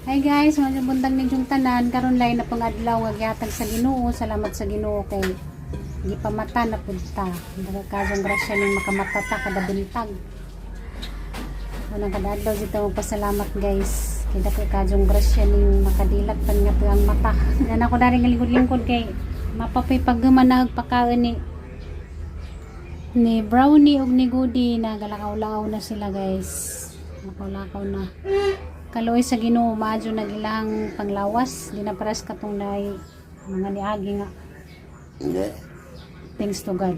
Hi guys, mga buntag ninyong tanan, karon lain na pang adlaw nga gihatag sa Ginoo. Salamat sa Ginoo kay gipamata na pud ta. Kazong grasya ning makamata ta kada buntag. Unang kada adlaw dito magpasalamat, guys. Kay dako kajong grasya ning makadilat pan nga to ang mata. Yan ako dari nga lingkod-lingkod kay mapapay paggaman na pagkaon ni Brownie ug ni Goody na galakaw-lakaw na sila, guys. Lakaw-lakaw na. Kaluoy sa Ginoo, maadyo na ilang panglawas, di na pares katong nay mga niagi nga. Thanks to God.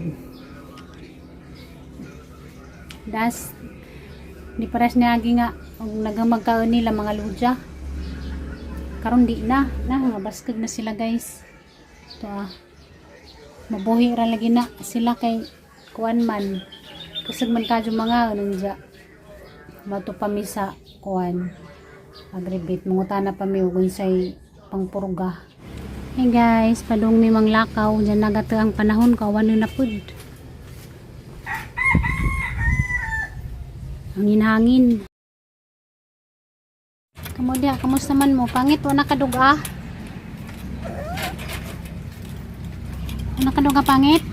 Das di pares niagi nga og nagamagkaon nila mga ludya. Karon di na, na nga baskag na sila, guys. Ito ah. Mabuhi ra lagi na sila kay kuan man. Kusog man kadyo mga nandiya. Mato pa mi sa kuan. Agribit mangutana pa mi og unsay pangpurga. Hey guys, padung mi manglakaw diyan nagato ang panahon kawan na pud. Hangin-hangin. Kamo diha, kamusta man mo? Pangit, wala ka duga. Wala ka duga, pangit?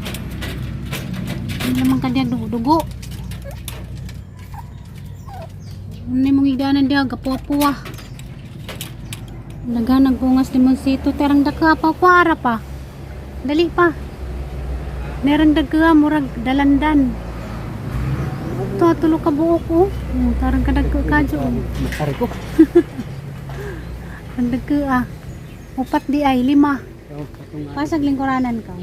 Hindi naman ka diha dugo. Ano mong igdanan diha, gapuwa-puwa. Naghanag bungas limonsito, terang daka pa, kuara pa. Dali pa. Merang dagka, murag dalandan. Ito, tulo ka buok oh. Oh, tarang kadagka kadyo oh. Masari ko. Ang dagka ah. Upat di ay, lima. Pasag lingkuranan ka.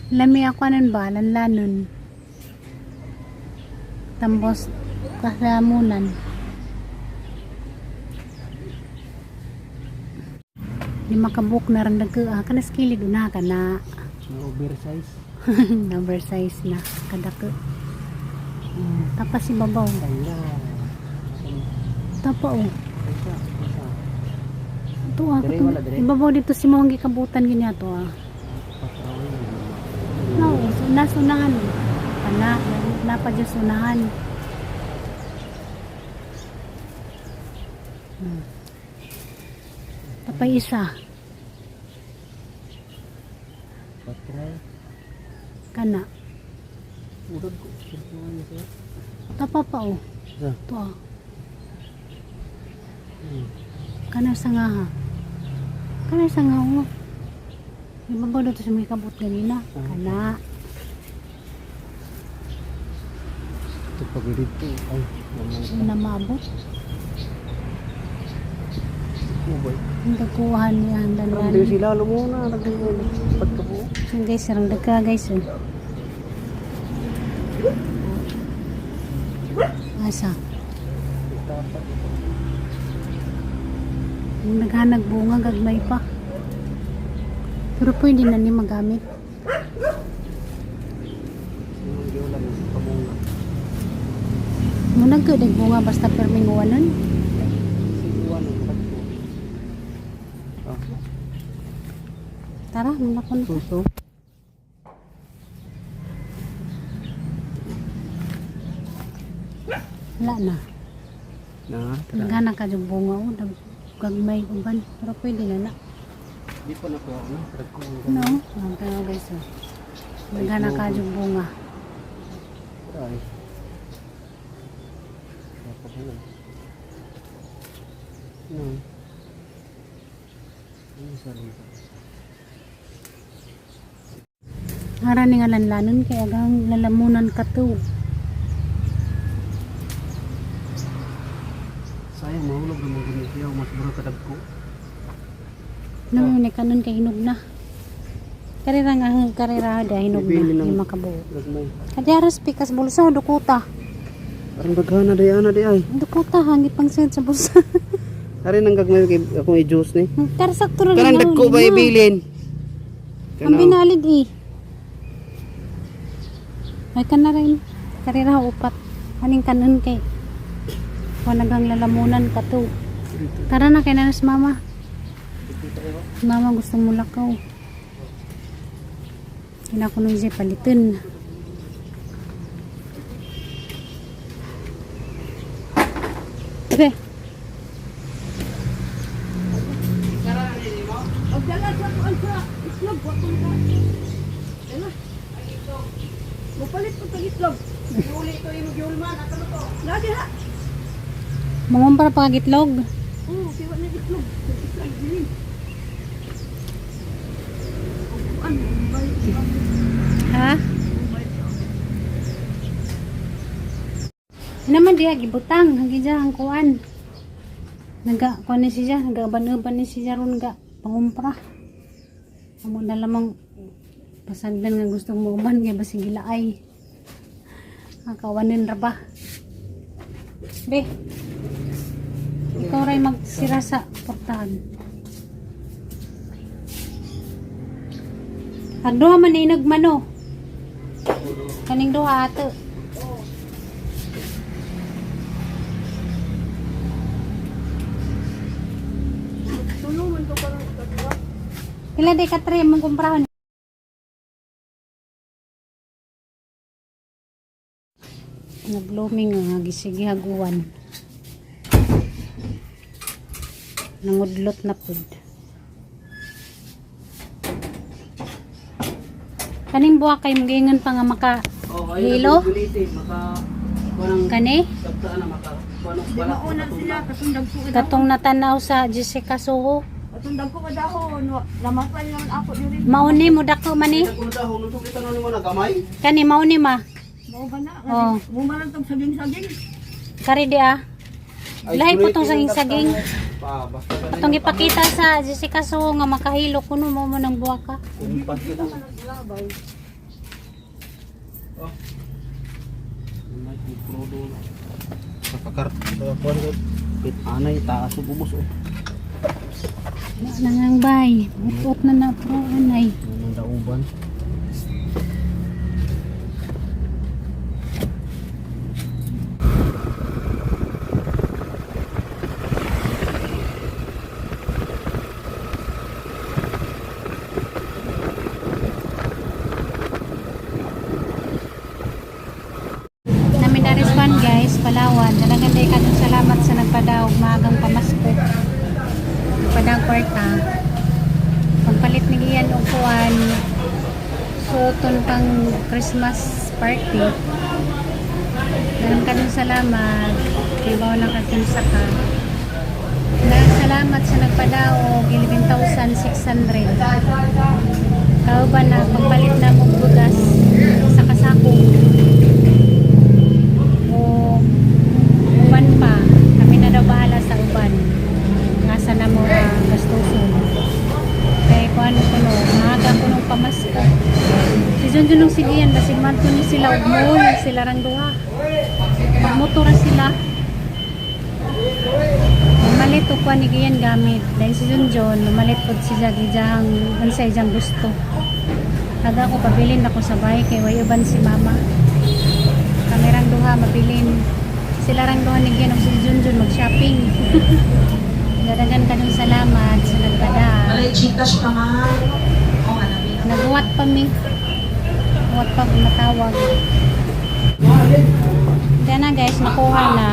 Lami ako anon ba? Lanlanon. Tambos kasamunan. Lima ka buok na rin dagka ah. Kanas kilid una ka na. Na oversize. Number size na kadako. Oh, tapas si babaw. Kaya. Tapa oh. Isa, isa. Ito ah, Dire, katong- wala, dire. ibabaw dito si Mong gikabutan ganyan to ah. No, nasa unahan. Pana, napa dyan sa unahan. Tapay isa. Patray. Kana. Urag ko. Sir. Tapa pa oh. Isa. Ito ah. Kana sa nga ha. Kana sa nga oh. Ibabaw dito sa mga kabut ganina. Kana. Ito pag dito. Ay, naman. Na maabot. Ubay. Ang dagkuhan niya ang Parang dandan. di sila lumuna. Pagkabuo. Yan guys, sarang dagka guys. Oh. Asa? Ang naghanag bunga, gagmay pa. Pero pwede na ni magamit. Sinong giulan pabunga. Muna ko, bunga basta perming uwanon. Siguan ang pagko. Ah, Tara, muna ko na. suso. Wala na. Na, tara. Naghanag ka yung bunga, oh, gagmay uban. Pero pwede na na. Di pa na ko ano. Pagko. No? Ang tayo guys, oh. Naghanag ka yung bunga. Ay. Pabunga. No. Ano sa rin? Ara ni nga lanlanon kay agang lalamunan ka to. Sayang mahulog naman gani siya mas mura kadagko. Nang ni kanon kay hinog na. Karira nga karira da hinog na Bibili ng- lima ka buo. Gagmay. Kadi aras pikas bulsa o dukuta. Parang daghana day ana day ay. Dukuta hangi pang sa bulsa. Ari nang gagmay kay akong i-juice ni. Kar sakto ra Kanang na, dagko ba lima. ibilin? Ang binalid eh. Ay kana rin. Karira upat. Aning kanon kay wanagang lalamunan ka to. Tara na kay nanas mama. Mama gusto mo lakaw. Kinakuno siya palitan. Be, Pagdala sa kuan sa itlog, wa ko na. Dala. Mupalit ko tag itlog. Uli ko imo giulman ato to. Lagi ha. mangumpra pa kag itlog. Oo, kay wa na itlog. Itlog dili. Kuan, bay. Ha? Naman diya gibutang hagi dyan ang kuan. Naga kuan ni siya, nagaban-uban ni siya ron ga pangumpra. Amo na lamang pasagdan nga gustong muuban kay basig gilaay. Ang kawanin ra ba? Be. Ikaw ray magsira sa portahan. Ang duha man ni nagmano. Kaning duha ato. Tulungan ko parang katuwa. Pila day ka tre mong kumprahon? Nag-blooming nga gisigi haguan. Nangudlot na pud. Kaning buwa kay magiingon pa nga maka Oh, Hilo? Maka kuan kani sabta na maka kuan Di mauna sila katundag ko ka katong natanaw sa Jessica Soho. Katundag ko ka dahon. Lamasan naman ako diri. Mauni mo dako man ni. Kuno dahon unsa kita nimo na gamay? Kani mauni ma. Mao ba na? Oh. Mo man tong saging-saging. Kari di ah. Lahi po tong saging-saging. Pa, basta pa Atong gipakita sa Jessica Soho nga makahilo kuno mo mo ng buwaka. Kumpas kita. Oh. May krudo na. Sa kakart, sa kuan ko. Pit anay taas ug ubos oh. Nangang bay, utot na na pro anay. Anong dauban? Namin na respond guys, Palawan. Dalagan day kadong salamat sa nagpadaog maagang pamasko. Nagpadaog kwarta. Pagpalit ni Ian og kuan suoton pang Christmas party. Dalang kadong salamat. Kay bawo lang kag kinsa ka. Daghang salamat sa nagpadaog 11,600. Kauban na pagpalit na mong bugas sa kasakong o uban pa. Kami na daw bahala sa uban. Nga sa na mo gastuson. Kaya kung ano ko no, maaga ko nung pamasko. Si Junjun nung sigiyan, basig man ni sila ug mall, sila rang duha. Magmotor ra sila. Mamalit og kuan ni Gian gamit. Dahil si Junjun, mamalit pod si Jagi jang unsay jang gusto. Kada ko pabilin ako sa bahay kay way uban si mama. Kami rang duha mabilin. Sila rang duha ni Gian ug si Junjun mag-shopping. Dadagan ka ng salamat sa nagpada. Malay Gcash ka man. Oo nga, nabi na. Naghuwat pa mi. Huwat pa matawag. Diyan na guys, nakuha na.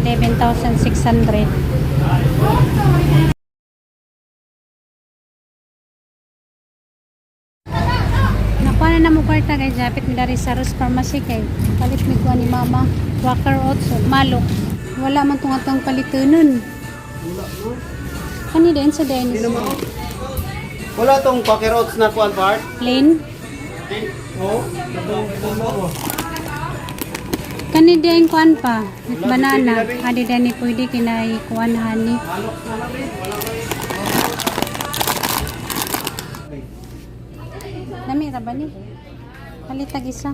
11,600. Nakuha na na mo kwarta guys, japit mi dari sa Rose Pharmacy kay palit mi kuha ni mama. Walker oats ug malok. Wala man tong atong palitunon. Wala no. Kani din sa Dennis. Hindi naman. Wala tong Quaker Oats na kuan part. Plain. Oh, itong puno. Kani din kuan pa, banana. Adi din ni pwede kinay kuan hani. Alok na lang eh. Wala pa eh. Dami ra ba ni? Palitag isa.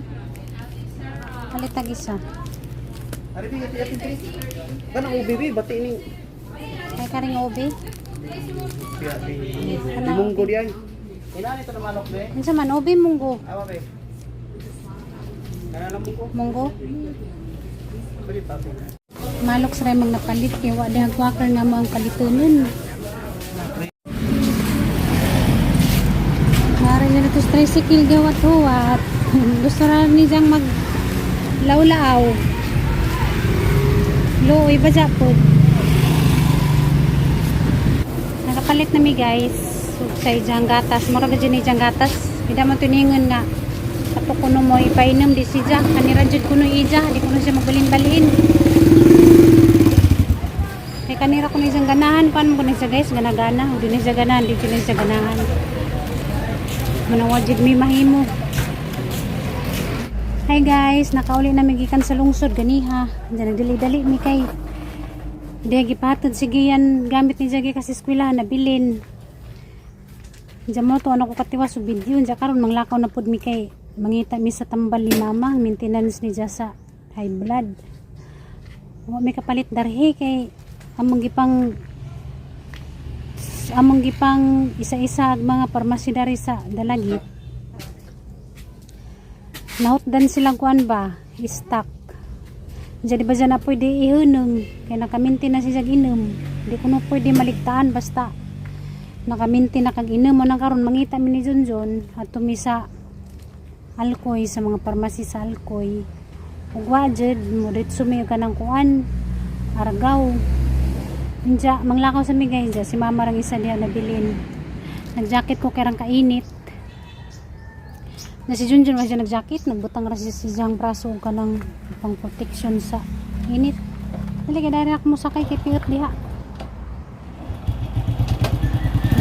Palitag isa. Ari bi ati ati tri. Kanang ubi bi bati ning Kay karing obi. Munggo di ay. Inani to na malok be. Unsa man obi munggo? Awa be. Kana lang munggo. Munggo. Pwede pa po. Malok sa mang napalit kay wa dihang quaker nga mo ang palitunon. Mara niya na to sa tricycle gawat huwat. Gusto ra ni diyang mag lawlaaw. Luoy ba dya po? Nakapalit na mi guys. Ug sa ijang gatas. Mura ba dyan ijang gatas? Pida mo tuningon nga. Kato kuno mo ipainom di siya. Kanira jud kuno ija. Di kuno siya magbalin-balin. Kay kanira kuno ijang ganahan. Paano mo kuno siya guys? Gana-gana. Di na siya ganahan. Di kuno siya ganahan. Manawajid mi mahimo. Hi guys, nakauli na mi gikan sa lungsod ganiha. Diyan nagdali-dali mi kay di gipatod sige yan gamit ni Jagi kasi eskwela nabilin. Diyan mo to ano ko katiwas og video diyan karon manglakaw na pud mi kay mangita mi sa tambal ni mama maintenance ni sa high blood. Wa mi kapalit darhi kay among gipang isa-isa ag mga parmasy dari sa Dalagit. Nahutdan silang kuan ba stock. Jadi ba dyan na pwede ihunong kay nakaminti na siya inom. Di ko na pwede maligtaan basta nakaminti na kag inom mo nang karon mangita mi ni Junjun at tumisa Alcoy sa mga parmasi sa Alcoy. Ug wa jud mo diretso mi og kanang kuan Argao. Inja manglakaw sa mi guys inja, si mama rang isa diha nabilin. Nagjacket ko kay rang kainit. Na si Junjun wa siya nagjacket, nagbutang ra siya sa siyang braso og kanang pang protection sa init. Dali kay diri ako mosakay kay piot diha.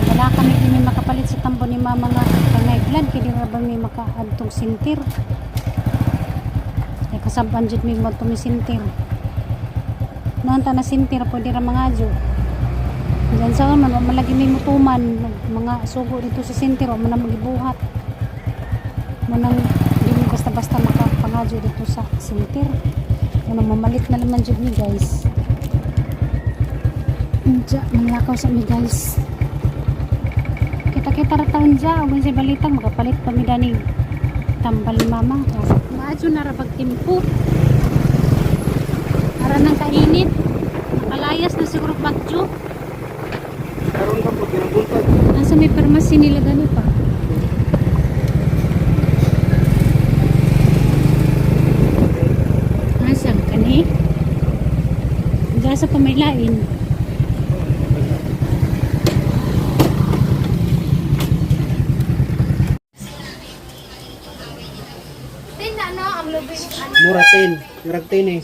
Wala kami kini makapalit sa tambo ni mama nga kangay blood kay di ra ba mi makaadtong sintir. Kay kasaban jud mi mo sintir. Noon ta na sintir pwede ra mangadyo. Diyan sa man wa man lagi may mutuman mga sugo dito sa sintir wa man na magibuhat. Manang di mo basta-basta makapangadyo dito sa sintir. Ano mamalit na naman jud ni guys. Unja, manglakaw sa mi guys. Kita-kita ra taon dya, ug sa balitang makapalit pa mi dani tambal ni mama. Maadyo na ra pagtimpo. Ara nang kainit. Nakalayas na siguro bagyo. Karon ka po ginabuntag. Nasa may parmasi nila gani pa. Asa kani? Diyan sa pamaylain. Mura 10. Murag 10 eh.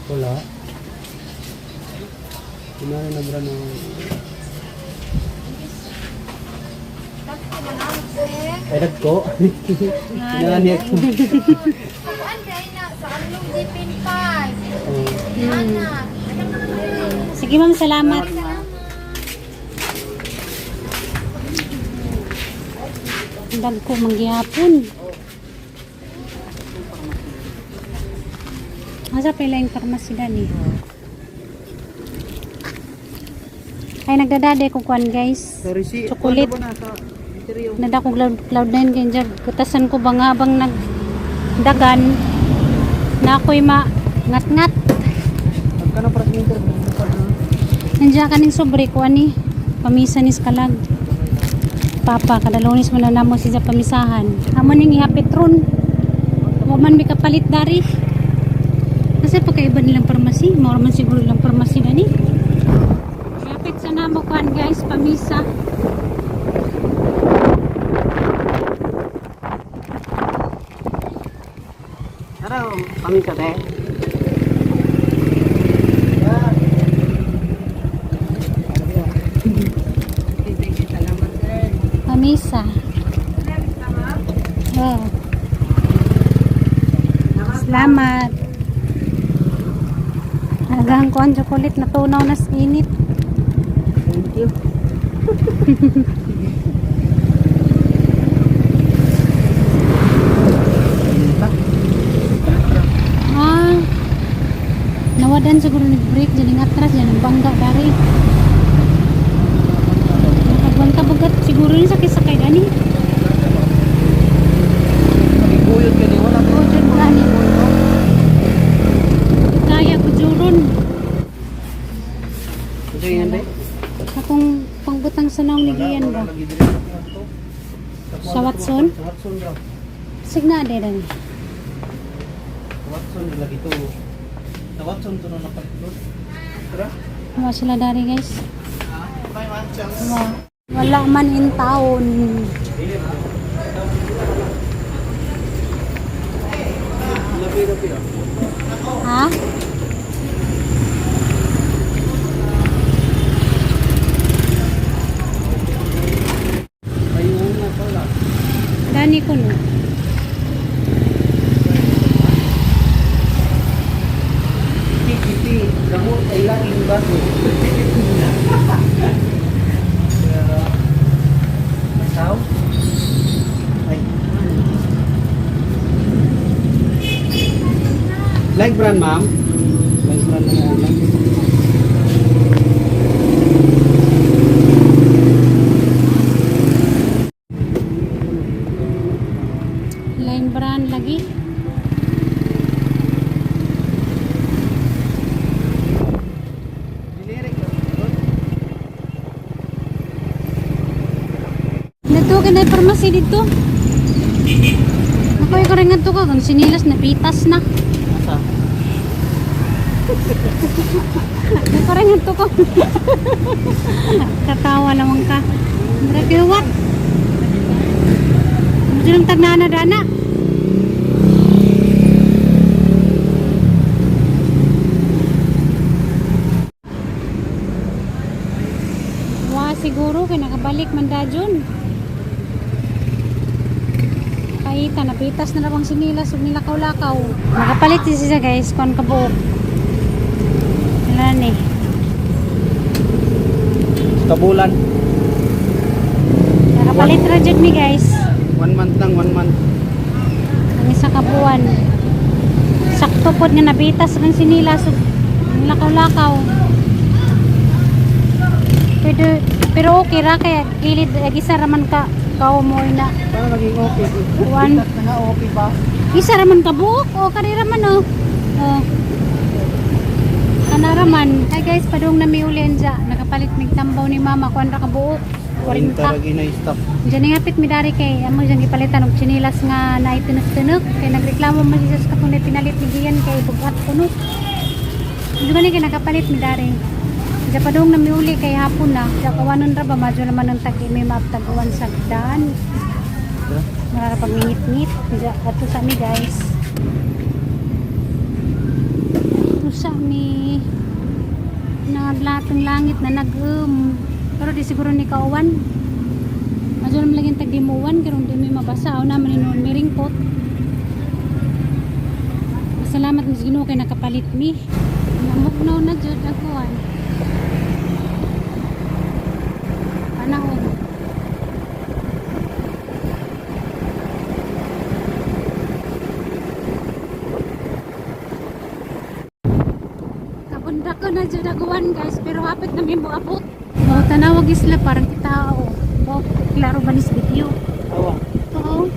Wala. Kumara na bra ng... Ay, nagko. Kinani ako. Oh. Sige ma'am, salamat. Dagko manggihapon. Asa pala yung pharmacy dani? Ay nagdadade ko kuan guys. Sorry si. Chocolate. Ano ba nasa interior? Nada ko cloud 9 ganyan. Kutasan ko ba nga bang nagdagan na ako'y ma ngat-ngat. Pagka na para sa interior. Nandiyan ka ning sobre ko ani. Pamisa ni kalag. Papa, kada Lunes man na namo siya pamisahan. Amo ning ihapit ron. Wa man mi kapalit dari. Kasi pagkaiba nilang parmasi, mao man siguro ilang parmasi dani. Ihapit sa namo kuan guys, pamisa. Tara, pamisa te. Pamisa. Oh. Salamat. Agahan ko ang chocolate na tunaw na sa init. Thank you. Ah. Nawadan siguro ni break dyan yung atras dyan ang bangga dari. Nakagwanta bagat siguro yun sakay-sakay gani. Pagiguyod ka ni wala. Oh, dyan gani. Kaya ko juron. Ito yun be? Akong pangbutang sa naong ni Gian ba? Sa Watson? Sa Watson bro. Signa de dani. Watson lagi to. Sa Watson to na napagod. Tara. Wala sila dari guys. Bye, Watson. Wala. Wala man in town. Labi-labi ah. Ha? Ayun na pala. Dani ko no. Iti, gamot ay laging bago. Pero, masaw? Ay. Like brand, ma'am? Like brand na yan. Line brand lagi. Generic. Nagtuwa ka na pharmacy dito. Ako ikaw rin nga ka. Kung sinilas na pitas na. Asa? Ako rin nga ko. Katawa naman ka. Mura kayo what? Medyo nang tagnana dana. Wa siguro kay nakabalik man dajon. Kaita napitas na rabang sinilas ug nilakaw-lakaw. Nakapalit si siya guys kon kabuok. Wala ni. Kabulan. Nakapalit ra jud mi guys. One month lang, one month. Ang isa ka buwan. Sakto pod nga nabitas ang sinilas ug lakaw-lakaw. Pero pero okay ra kay gilid isa ra man ka kao mo na. Para maging okay. One. Pitas na nga, okay pa. Isa ra man ka buok o kanira man oh. Oh. Kana ra man. Hi guys, padung na mi uli anja. Nakapalit mig tambaw ni mama kuan ra ka buok. 40 40. lagi na stop. Diyan nga pit midari kay amo diyan gipalitan og tsinilas nga naitinos-tinok kay nagreklamo man siya sa katong pinalit ni Gian kay bugat kuno. Di ba ni kay nakapalit midari. Diyan padung na miuli kay hapon na. Diyan kawanon ra ba madyo naman ang tag may maaptaguan sa daan. Mara pag ngit-ngit. Diyan ato sa mi guys. Ato sa mi naglatong langit na nag-um. Pero di siguro ni kauwan. Madyo naman lagi tag dimuwan karon di mi mabasa aw naman ni noon mi ringkot. Salamat mis Ginoo kay nakapalit mi. Namugnaw na jud ang kuwan. Panahon. Kabunda ko na jud aguan guys pero hapit na mi moabot. Oh, tanawag isla parang kita oh. Oh, klaro ba nis video? Awa. Oo.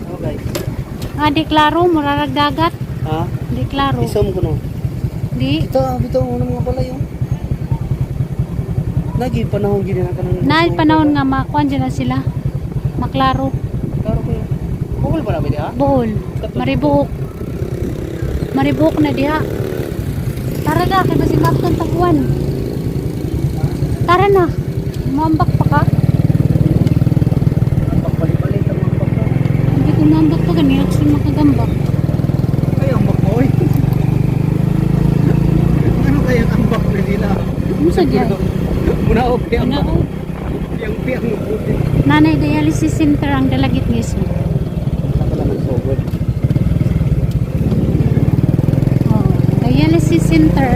Awa guys. Ah, di klaro, murarag dagat. Ha? Di klaro. Isom ko no. Di. Ito, ito ang unang mga balay oh. Lagi panahon gini na kanang. Naay panahon nga makuan dyan na sila. Maklaro. Klaro ko yun. Bukol pa na ba ha? Buol. Maribuok. Maribuok na diha. Tara na, kay basin mapton taguan. Tara na. Muambak pa ka? Pagbalik-balik ang mga bakto. Hindi ko muambak pa gani action makagambak. Ay, ang bak oy. Ano kaya ang bak na nila? Ano sa diya? Muna okay ang Ano? bak. Piyang-piyang mabuti. Nanay dialysis center ang dalagit mismo. Sa pala nagsugod. Oh, dialysis center.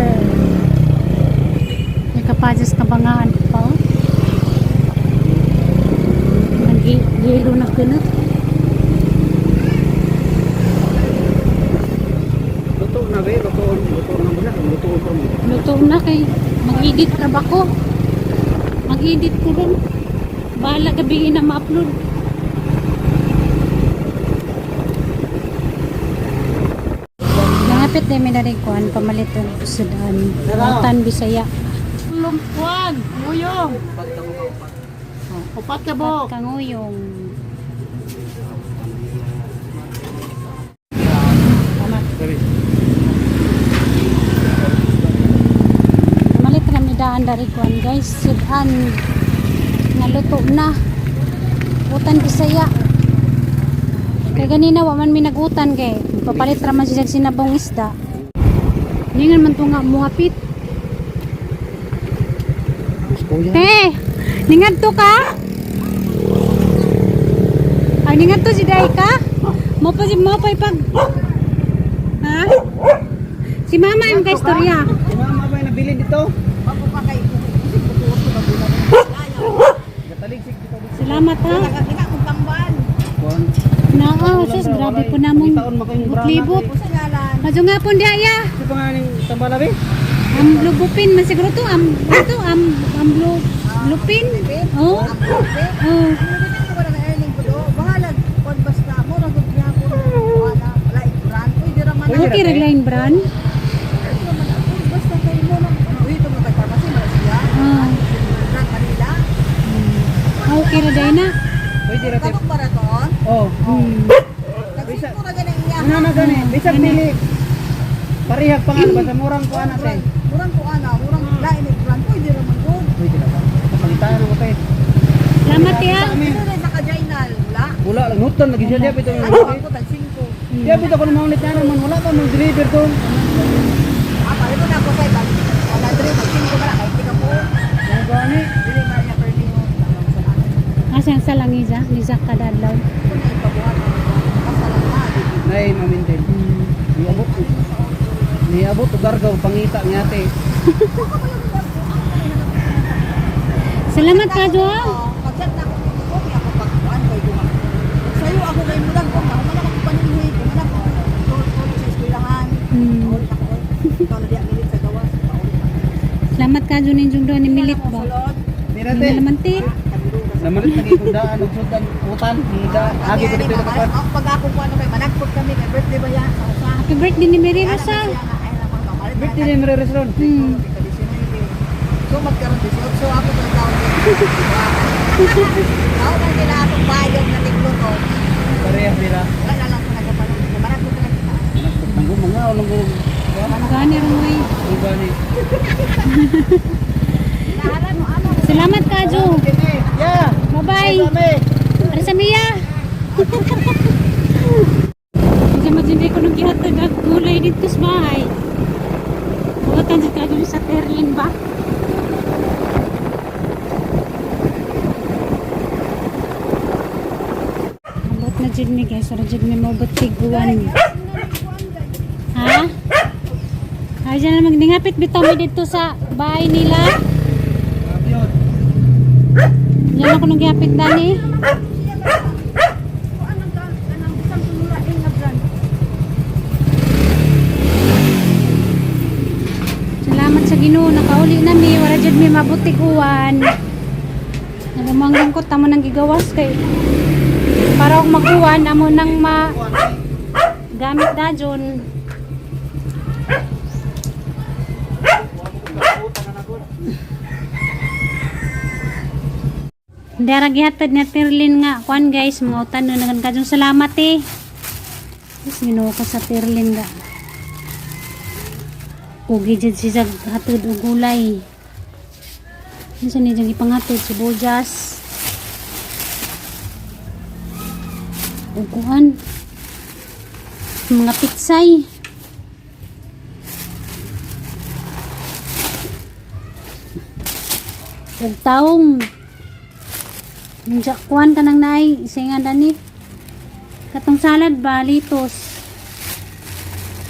May kapajas kabangaan pa. oh. Nag-yelo na kunot. Luto na be, luto, luto na muna, luto ko mo. Luto na kay mag-edit ra ba ko? Mag-edit ko ron. Bahala gabi na ma-upload. Nangapit din may kuan pamalit og sudan. Tan Bisaya. Lumpuan, nguyong. Upat ka Pat kanguyong. Sorry. Dari kuan guys, sudan nga luto na. Utan Bisaya. Kay ganina wa man mi nagutan kay papalit ra man siya sinabong isda. Ningan man to nga muhapit. Te, ningadto ka? Ay, ningadto si Day ka? Mo pa si mo pa ipag. Ha? Si Mama yung kay istorya. Si mama ba yung nabilin dito? Gataligsik dito. Salamat ha. Kuan. Naa, sus, grabe po namong Taon makayong brana. libot. Madyo nga po di aya. Si pangalan tambalabi? Ang blue man siguro to, ang ito ang blue lupin. Oh. Oh. Okay ra line brand. Ah. Okay ra day na. Pwede ra tip. Oh. Ano na gani? Bisag dili. Parehag pangalan ba sa murang kuan natin? Murang ko ana, murang lain ni brand, pwede raman gud. Pwede ra ba? Pangitaan mo kay. Salamat ya. Pero rin sa kajainal, wala. Wala lang nutan lagi siya diya bitaw. Ano ako tag 5. Diya bitaw ko maulit na naman wala pa mang deliver to. Ah, pare mo na ako sa ibang 100 tag 5 ba kay tika po. Ano gani? Dili man niya permi mo. Asa ang salang isa, ni Zac kadadlaw. Ito na ipabuhat. Basta lang na. Nay mamintin. Niabot. Niabot og dargaw pangita ni ate. Salamat ka, Jo. Pag-chat na ako ko, kaya ako pagkuan kay duha. Sayo ako kay murag ko, ako man ako paninhi, kung man ako tulog sa eskwelahan. Paulit ako. Ikaw na diya milit sa gawas, paulit ako. Salamat ka, Jo, ninjong do ni Milit ba. Sulod. Mira Hindi te. naman tin. Namalit lagi kong daan og sultan utan da agi ko dito ka. Pag ako kuan kay managpod kami kay birthday ba yan sa usa. Happy birthday ni Mary Rosa. Birthday ni Mary Rizron. So magkaroon 18 ako ng taon. Tao man nila akong bayog na tiglo to. Parehas dira. Wala na lang ko nagapanong. Managpod na kita. Nanggo mga ulang ko. Gani rumoy. Ang gani. Naaran mo ano. Salamat ka, Jo. Yeah. Bye-bye. Kami. Para sa Mia. Medyo matindi ko nung gihatag ang gulay dito sa bahay. Buhatan sa kadyo sa Terlin ba? Abot na jud mi guys, ora jud mi moabot tiguan. Ha? Ay dyan na magningapit bitaw mi dito sa bahay nila. Yan ako nung gihapit dani. Kuan ang kanang bisang tunulain nga brand. Salamat sa Ginoo nakauli na mi wala jud mi mabutig uwan. Nagumanggang ko tamo nang gigawas kay para og maguwan amo nang ma gamit dajon. Dara gihatad ni Tirlin nga kuan guys, mga utan no nagan kajong salamat eh. Mas Ginoo ko sa Tirlin ga. Ugi jud si jag hatod og gulay. Unsa ni jang ipanghatod sibuyas. Ug kuan. Mga pitsay. Ug taong. Unsa kuan kanang naay singan dani. Katong salad ba litos.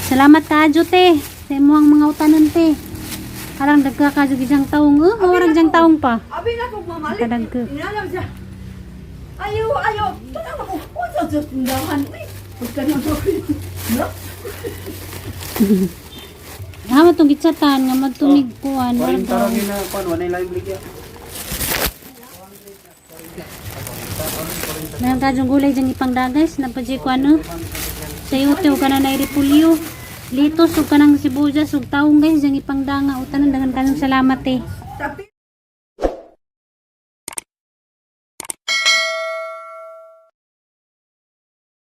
Salamat kaadyo te. Sa imong mga utanon te. Karang dagka ka jud isang taong. Oh, murag jang taong pa. Abi na kong mamalit. Kadagko. Inalam siya. Ayo, ayo. Tanaw ako. Unsa sa tindahan? Uy, pagka na ako. No? Ha mo tong gitsatan nga magtumig kuan. Murag Waring tarong na kuan wala lain bligya. Meron ka dyong gulay dyan ipangdagas. Napadji ko ano. Sayote o ka na nairipulyo. Litos o ka ng sibuyas o taong guys dyan ipangdanga. Utanan dangan kanyang salamat eh. Tapi